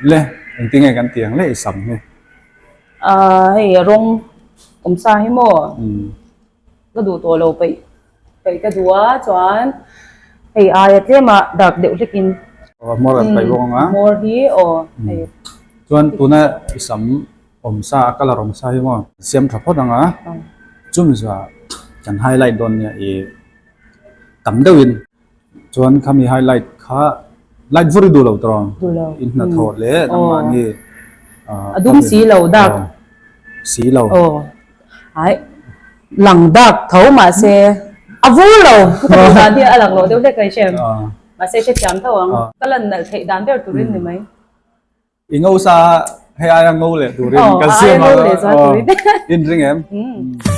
Le engtin nge kan tih ang le i sam hi? Ahh hei rawng awm sa hi maw? Ka duh tawh lo peih peih ka duh a chuan hei aia tlema dark deuh hlek in. Aw hmawr an paih bawk ang a. Hmawr hi aw hei. Chuan tuna i sam awm sa a colour awm sa hi maw siam tha phawt ang a chumi zah kan highlight dawn nia i tam deuh in. Chuan khami highlight kha light vur i duh lo tawh Duh lo. In hnathawh leh nangmahni A dum si lo dark. Si lo. Aw. Ai lang dark tho mahse a vur lo. Ka duh dan hi a lang lo deuh hlek ka hre. Mahse hrethiam tho ang. Ka lan nalh theih dan ber turin ni mai. I ngo sa hei aia ngo leh turin kan siam a. Aw, aia ngo leh zual turin. In ring em? Umm.